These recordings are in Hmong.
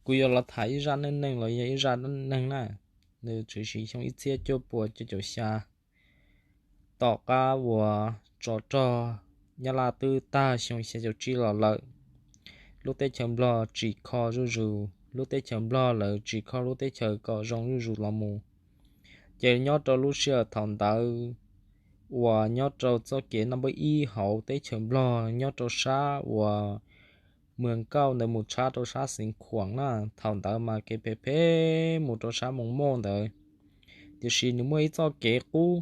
Kuv yuav los tham ib zaj neej neeg los yog ib zaj dab neeg na. Nws tshwm sim xyoo ib txhiab cuaj puas cuaj caum xya, tom qab uas tsov rog Nyab Laj twb tag xyoo xya caum tsib los lawm. Lub teb chaws Nplog tsim kho zuj zus, lub teb chaws Nplog lawv tsim kho lub teb chaws kom zoo zuj zus los mus. Ces nyob rau lub sij hawm thaum ntawd uas nyob rau txoj kev naj npawb ib hauv teb chaws Nplog nyob rau sab uas Muas Nkauj ntawd mus tshab rau sab Xeev Khuam na, thaum ntawd mas kev phem phem mus rau sab Moos Moj ntawd. Tiam sis nws muaj ib txoj kev qub,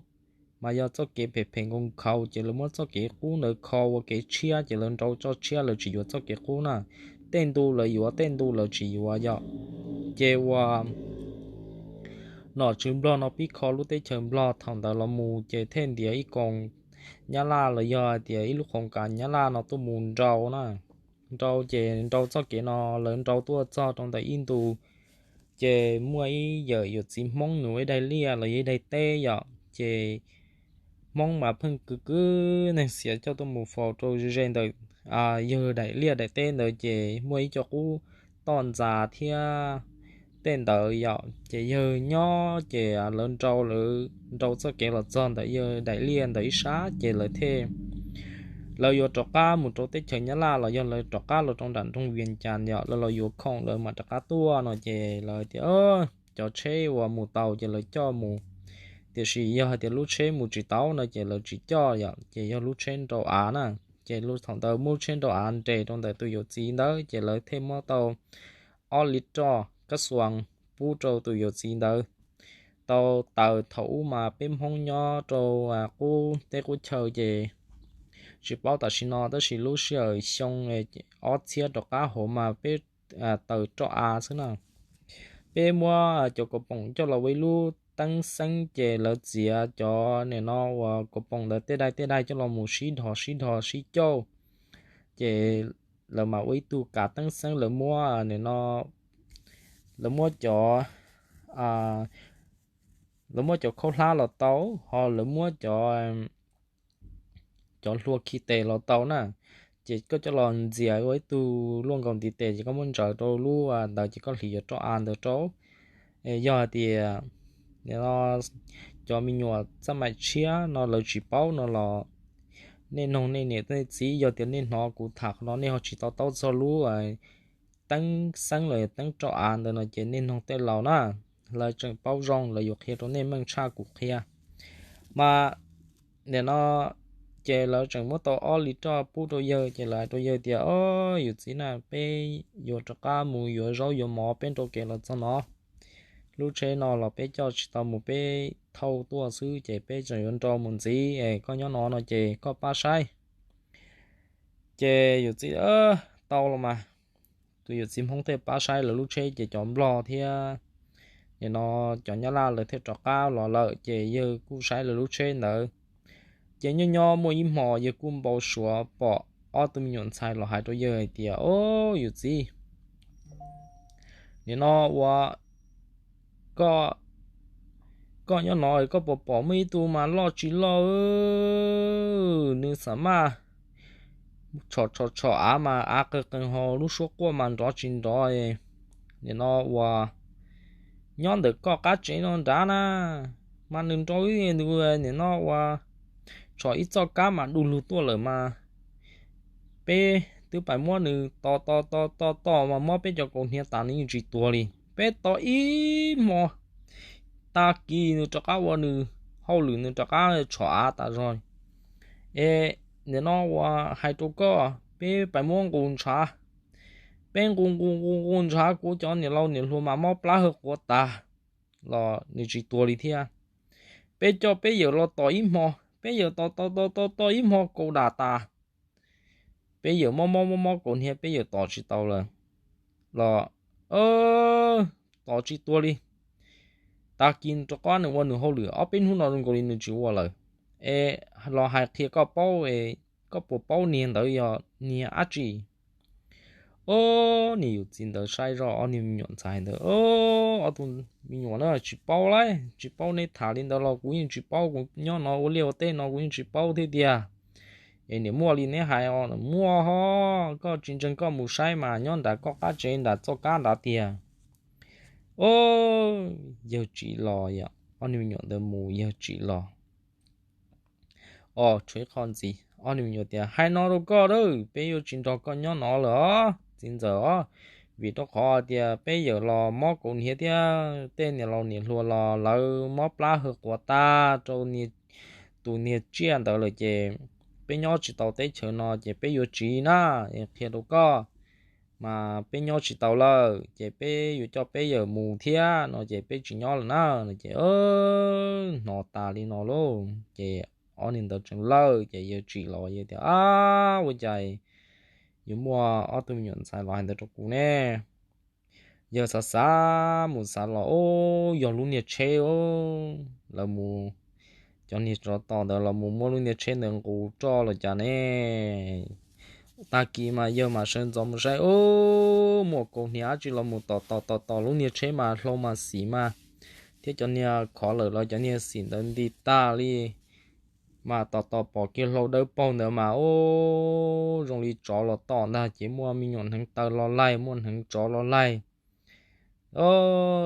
mas yog txoj kev phem phem nkaus khaus, ces lawv muab txoj kev qub ntawd kho ua kev tshiab, ces lawv nrau txoj tshiab, lawv tsis yuav txoj kev qub na. Tej ntu lawv yuav, tej ntu lawv tsis yuav yom. Ces uas nom tswv Nplog no pib kho lub teb chaws Nplog thaum ntawd los mus, ces thiaj ntiav ib koos Nyab Laj los yog hais tias ib lub qhov kas Nyab Laj no tuaj mus nrau na. Nrau ces nrau txoj kev no, lawv nrau tuaj txog rau ntawm ib ntu, ces muaj ib yawm yawm txiv Hmoob nws ua ib daim liaj los yog ib daim teb yom, ces Hmoob mas pheej kwv kwv neeg xiav coj tuaj mus faus rau ze ze ntawm yawg daim liaj daim teb ntawd, ces muaj ib co qub toj ntxas thiab tej ntawd yom. Ces yawg nyob ces lawv nrau, lawv nrau txoj kev los txog ntawm yawg daim liaj ntawd ib sab, ces lawv thiaj, lawv yuav rov qab mus rau teb chaws Nyab Laj los yog lawv rov qab los rau nram nroog Vias Cas yom, lawv los yuav khoom lawv mam rov qab tuaj no, ces lawv tias cov tsheb uas mus tau ces lawv coj mus, tiam sis yog hais tias lub tsheb mus tsis tau no ces lawv tsis coj yom, ces yog lub tsheb nrau av na. Ces thaum ntawd muab lub tsheb nrau av nres rau ntawm tus yawm txiv ntawd, ces lawv thiaj muab tau ob li roj kab xuas pub rau tus yawm txiv ntawd tau taws. Thaum ub mas peb Hmoob nyob rau qub teb qub chaw ces tsis paub tam sim no, tab sis lub sij hawm xyoo ob txhiab rov qab hauv mas peb taws roj av xwb na. Peb muab cov kaus poom coj los ua ib lub teeb xeeb, ces lawv txiav cov nim no uas kaus poom ntawd tej daim tej daim coj los mus sib dhos sib dhos sib cauj, ces lawv mam ua ib tug kav teeb xeeb. Lawv muab nim no, lawv muab cov, lawv muab cov khaub hlab los tau, ho lawv muab cov, cov hlua khi tes los tau na. Ces koj coj los ntxias ua ib tug luaj nkaus ntiv tes, ces koj muab ntsaws rau lub ntawd, ces koj hliv yuav roj av ntawd rau. Yog hais tias cov me nyuam txaj maim tshiab no lawv tsis paub no los, nej noog nej niam nej txiv, yog tias nej hnov kuv tham qhov no nej ho tsis to taub txog lub teeb xeeb los teeb roj av ntawd no ces nej noog tej laus na, lawv tseem paub zoo, lawv yuav qhia rau nej meej tshaj kuv qhia. Mas nim no ces lawv tseem muab tau ob li roj pub rau yawg, ces lawv hais rau yawg tias, O, yawm txiv na, peb yuav rov qab mus yuav zaub yuav mov, peb nrau kev los txog no, lub tsheb no los peb coj tsis tau mus, peb thauj tuaj xwb, ces peb tseem yuav nrau mus ntxiv es koj nyob no no ces koj pab saib. Ces yawm txiv, Tau los mas. Tus yawm txiv Hmoob thiaj pab saib lawv lub tsheb, ces cov Nplog thiab nim no cov Nyab Laj lawv thiaj rov qab los lawm, ces yawg kuj saib lawv lub tsheb ntawd. Ces nyob nyob muaj ib hmo yawg kuj npau suav pom ob tug me nyuam ntxhais los hais rau yawg hais tias, O, yawm txiv, nim no ua koj nyob no koj puas pom muaj ib tug mas loj tsis loj, nws xam maj tshom tshom tshom av mas av qeeg qeeg, ho lub suab quaj mas nrov tsis nrov, nim no uas nyob ntawm koj qab tsev no nrad na, mas nws nrau ib, nws nim no uas tshom ib txoj kab mas du lug tuaj lawm mas, peb twb pais muab nws tos tos tos tos tos mas mob peb cov kaus hniav tas, nws yeej tsis tuag li. Peb tos ib hmo, tag kis nws rov qab ua nws hauj lwm, nws rov qab tshom av tas zog. Es nim no uas hais rau koj, peb pais muab nqus ntshav, peb nqus nqus nqus nqus ntshav, kuv cov niam laus niam hluas mas mob plab hawj quav tas los nws tsis tuag li thiab. Peb coj peb yawm los tos ib hmo, peb yawm tos tos tos tos tos ib hmo kaus dam tas, peb yawm mob mob mob mob kaus hniav, peb yawm tos tsis tau lawm los tos tsis tuag li. Tag kis rov qab nws ua nws hauj lwm, ob peb hnub no zoo nkaus li nws tsis ua lawm. Es los hais qhia koj paub, koj puas paub niag ntawd yog niag dab tsi? Ob niag yawm txiv ntawd saib zoj ob niag me nyuam ntxhais ntawd, Ob tug me nyuam na, tsis paub lauj, tsis paub, nej tham li ntawd los kuv yeej tsis paub, kuv nyob no ua liaj ua teb no kuv yeej tsis paub thiab tiag. Es niam muaj li neb hais os? Muaj ho, koj tsis ntseeg koj mus saib mas nyob nram koj qab tsev nram txoj kab nrad tiag. O, yawg tsim los yom, ob niag me nyuam ntawd mus yawg tsim los. O, tshuav ib qho ntxiv, ob niag me nyuam tias, hais no rau koj a, peb yuav tsis nrog koj nyob no lawm os txiv ntxawm os, vim rau qhov tias peb yawm los mob kaus hniav thiab tej niam laus niam hluas los lawv mob plab hawv quav tag rau tus niag tsiaj ntawd lawm ces peb nyob tsis tau teb chaws no ces peb yuav tsiv na, qhia rau koj. Mas peb nyob tsis tau lawm ces peb yuav coj peb yawm mus thiab no ces peb tsis nyob lawm na no ces hnov tas li no lauj ces ob niag ntawd tseem lawj ces yawg tsim los yawg tias, ab, ua cas yuav muaj ob tug me nyuam ntxhais los hais ntawd rau kuv ne? Yawg xav xav mus xav los, o, yog lub niag tsheb, lawv mus, cov niag tsov tom ntawd los mus muab lub niag tsheb ntawd nqus roj los cas ne. Tag kis mas yawg mam sawv ntxov mus saib, o, muaj kaus hniav dab tsi los mus tom tom tom tom lub niag tsheb mas hlau mas xim mas, thiab cov niag khov lawm los cov niag xim ntawd nti tag li. Mas tom tom pom kiag hlau dawb paug ntawd mas, o, zoo li tsov los tom ntag ces muaj me nyuam hneev taw los laig, muaj hneev tsov los laig. O,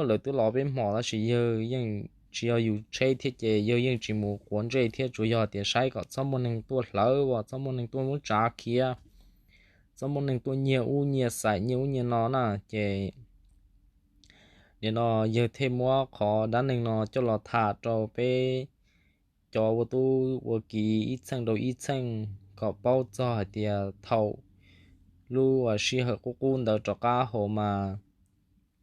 lawv twb los peb hmos tab sis yawg yeej tsis yog yus tsheb thiab ces yawg yeej tsis mus quav ntsej thiab, tsuas yog tias saib kom txhob muaj neeg tuaj hlawv, txhob muaj neeg tuaj muab tsav khiav, txhob muaj neeg tuaj nyiag ub nyiag xaim nyiag ub nyiag no na ces nim no yawg thiaj muab qhov dab neeg no coj los tham rau peb cov ua tub ua kiv ib txheej rau ib txheej kom paub txog hais tias thaum lub sij hawm qub qub ntawd rov qab hauv mas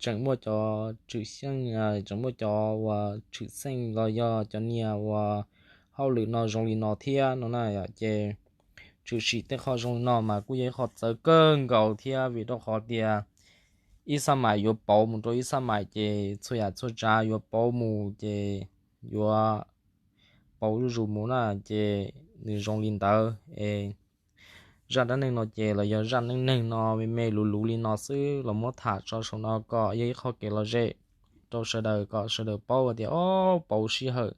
tseem muaj cov tshwm xeej, tseem muaj cov uas tshwm xeej los yog cov niag uas hauj lwm no zoo li no thiab no na. Ces tshwm sim tej qho zoo li no mas kuj yog ib qho txawv kawg nkaus thiab vim rau qhov tias ib xab mais yuav pauv mus rau ib xab mais ces txhua yam txhua tsav yuav pauv mus ces yuav pauv zuj zus mus na. Ces nws zoo li ntawd es zaj dab neeg no ces los yog zaj neej neeg no me me luv luv li no xwb los muab tham tso saum no kom yog ib qho kev lom zem rau sawv daws kom sawv daws paub tias o, pauv sij hawm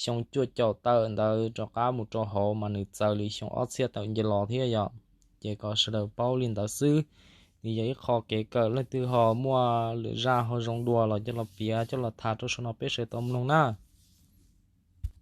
xyoo cuaj caum tawm ntawd rov qab mus rau hauv mas nws txawv li xyoo ob txhiab tawm nce los thiab yom. Ces kom sawv daws paub li ntawd xwb. Nws yog ib qho kev kawm, leej twg ho muaj lwm zaj ho zoo dua los coj los piav coj los tham rau saum no peb sawv tau mloog na.